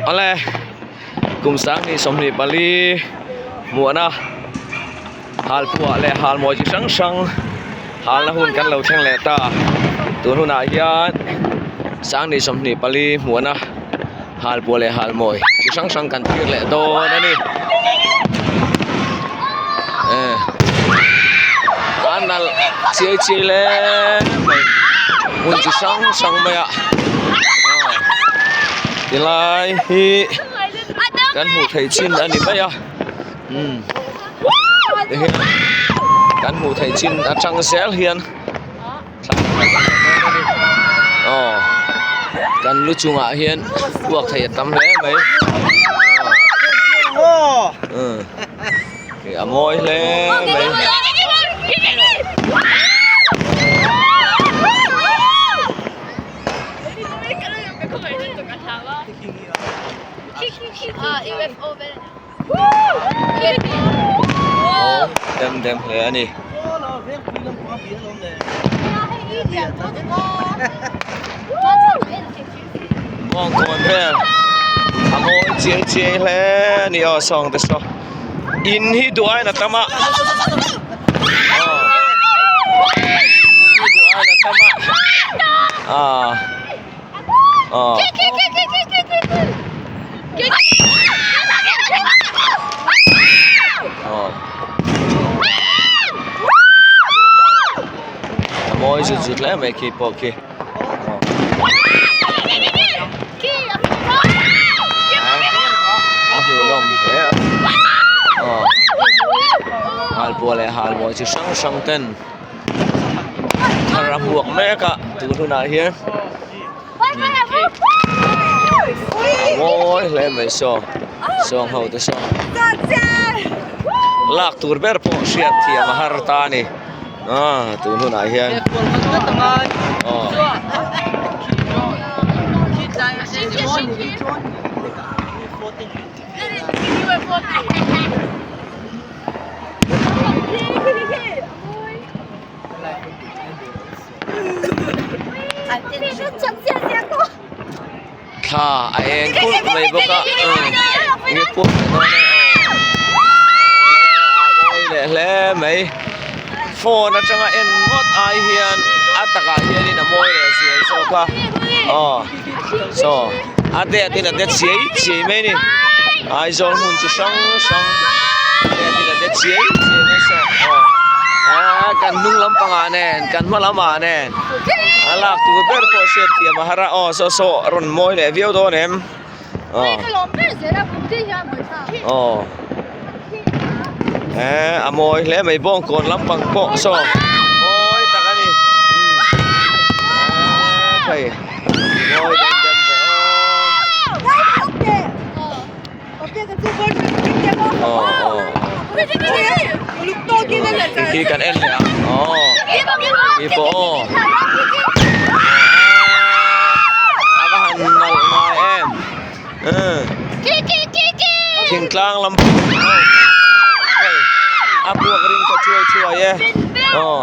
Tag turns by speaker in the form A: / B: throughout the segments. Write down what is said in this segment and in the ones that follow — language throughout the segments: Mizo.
A: Awle kum 24 hmuahna halpuah leh halmawi chi hrang hrang halna hun kan lo thleng leh ta tun hunah hian 24 hmuahna halpuah leh halmawi chi hrang hrang kan thlir leh dawn a ni a nalh chiai chiai hle mai hmun chi hrang hrang mai a tilai hi kan hmuh theih chin a ni mai a umm tihian kan hmuh theih chin atang zel hian aw kan lu chungah hian puak theih a tam hle mai a mawi hle mai. Dem dem hle a ni. Bawngkawn vel a mawi chiai chiai hle a ni aw sawng te saw in hi duh aiin a tam a aw in hi duh aiin a tam a ah aw. A mawi zut zut hle mai khi pawh khi. A hmuhnawm hle a aw halpuah leh halmawi chi hrang hrang ten thar a hmuak mek a tun hunah hian a mawi hle mai saw sawng ho te saw lak tur ber pawh hriat thiam a har ta a ni ah tun hunah hian aw. Thla a eng kulh mai bawk a enge pawh a dawn e aw a mawi leh hle mai phone atanga en ngawt ai hian a takah hianin a mawi leh zual zawk a aw saw a det in a det chiai chiai mai a ni Aizawl hmun chi hrang hrang a det in a det chiai chiai mai saw aw aaa kan hnung lampangah nen kan hma lamah nen a lak tur ber pawh hriat thiam a har a aw saw saw a rawn mawi leh viau dawn em aw aw eee a mawi hle mai bawngkawn lampang pawh saw mawi tak a ni eee hei mawi deuh deuh ve aw aw aw khi kan en leh ang aw khi pawh aw a va han nalh ngai em thingtlang lam a puak ring tha chuai chuai e aw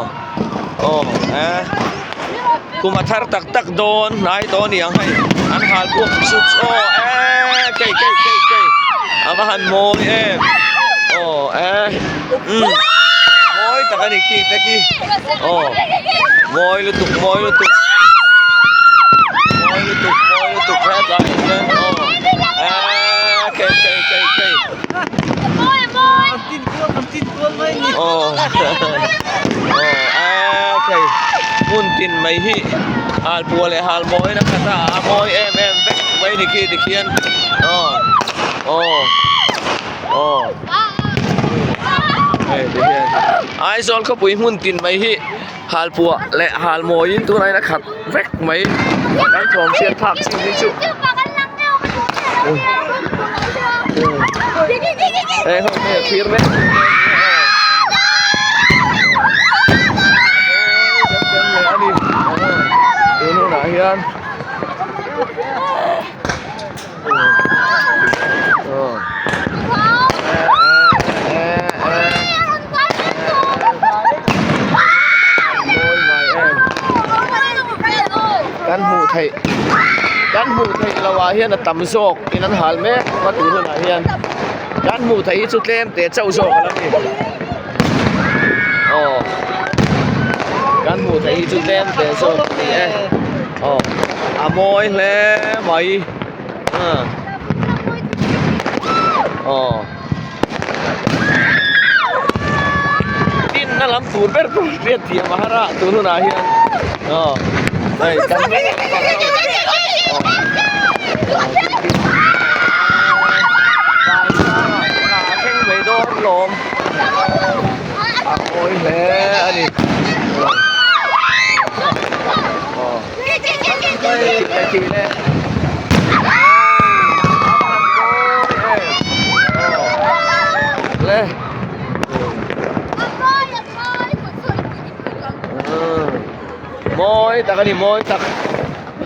A: aw eh kum a thar tak tak dawn hnai tawh a ni ang hei an hal puak chu aw eh kei kei kei kei a va han mawi em aw eh umm mawi tak a ni khi te khi aw mawi lutuk mawi lutuk mawi lutuk mawi lutuk hetlai ah hian aw eh kei kei kei kei aw aw eh kei hmun tin mai hi halpuah leh halmawi in a khat a a mawi em em vek mai ni khi tikhian aw aw aw hei tikhian Aizawl khawpui hmun tin mai hi halpuah leh halmawiin tunah hian a khat vek mai kan thawm hriat phak chin hi chu hei ho te thlir mek tun hunah hian Kan hmuh theih kan hmuh theih. theih loh ah hian a tam zawk in an hal mek a tun hunah hian kan hmuh theih hi chu tlem teh chauh zawk a la ni aw kan hmuh theih hi chu tlem teh zawk a ni e aw a mawi hle mai aw. Dinna lam tur ber pawh hriat thiam a har a tun hunah hian aw hei kan a thleng mai dawn lawm a mawi hle a ni aw Mawi tak a ni mawi tak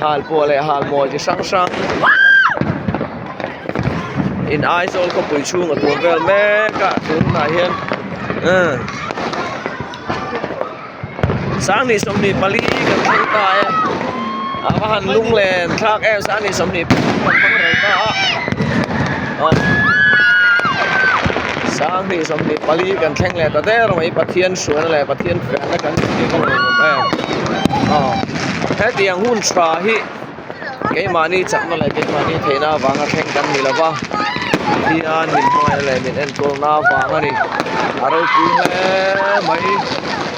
A: halpuah leh halmawi chi hrang hrang in Aizawl khawpui chhung a tuam vel mek a tunah hian Sanghnih 24 kan thleng ta e a va han lunglen thlak em sanghnih 24 kan hmang reng ta a aw sanghnih 24 kan thleng leh ta der mai Pathian hruaina leh Pathian fiahna kan tih ka ngaih ngawt em aw hetiang hun tha hi keimahni chakna leh keimahni theihna avanga thleng kan ni lova Pathian min hmangaihna leh min enkawlna avang a ni a ropui hle mai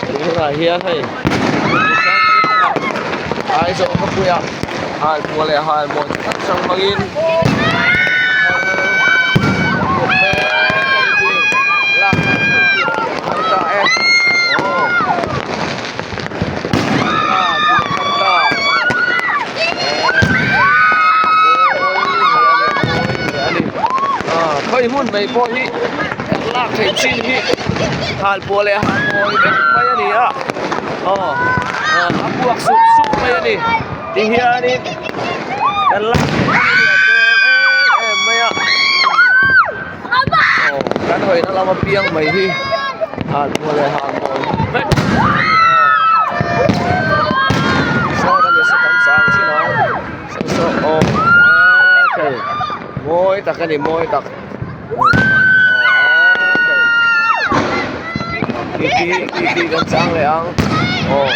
A: tun hunah hian hei Aizawl khawpuia halpuah leh halmawi chi hrang hrang hmangin Khawi hmun mai pawh hi lak theih chin hi halpuah leh halmawi vek mai a ni a aw a puak sup sup mai a ni tihianin kan lak theih chin hi a tlem em em mai a aw kan hawina lama piang mai hi halpuah leh halmawi vek a ni a saw kan kan chang thin ang saw saw aw okay mawi tak a ni mawi tak khi khi khi khi kan chang leh ang aw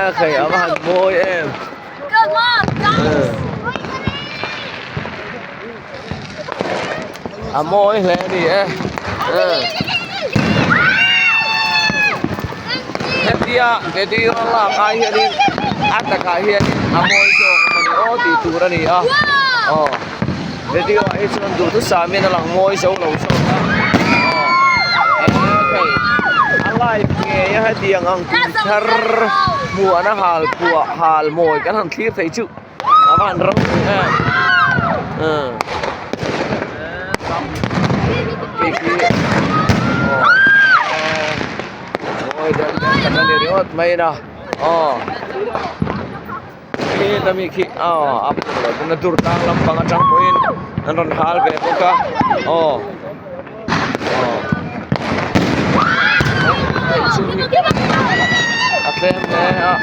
A: okay a va han mawi em. A mawi hle a ni e hetia video lak ai hianin a takah hianin a mawi zawk emawni aw tih tur a ni a aw video ah hi chuan duhthusam in a lang mawi zo lo zawk a aw hei a live ngei a hetiang ang kum thar hmuahna hal puah hal mawi kan han thlir thei chu a van ropui em umm khi khi aw mawi deuh deuh tak a ni ringawt mai a aw khi ta mi khi aw a pawh dur tlang lampang atang pawhin an rawn hal ve bawk a aw. A tlem hle a.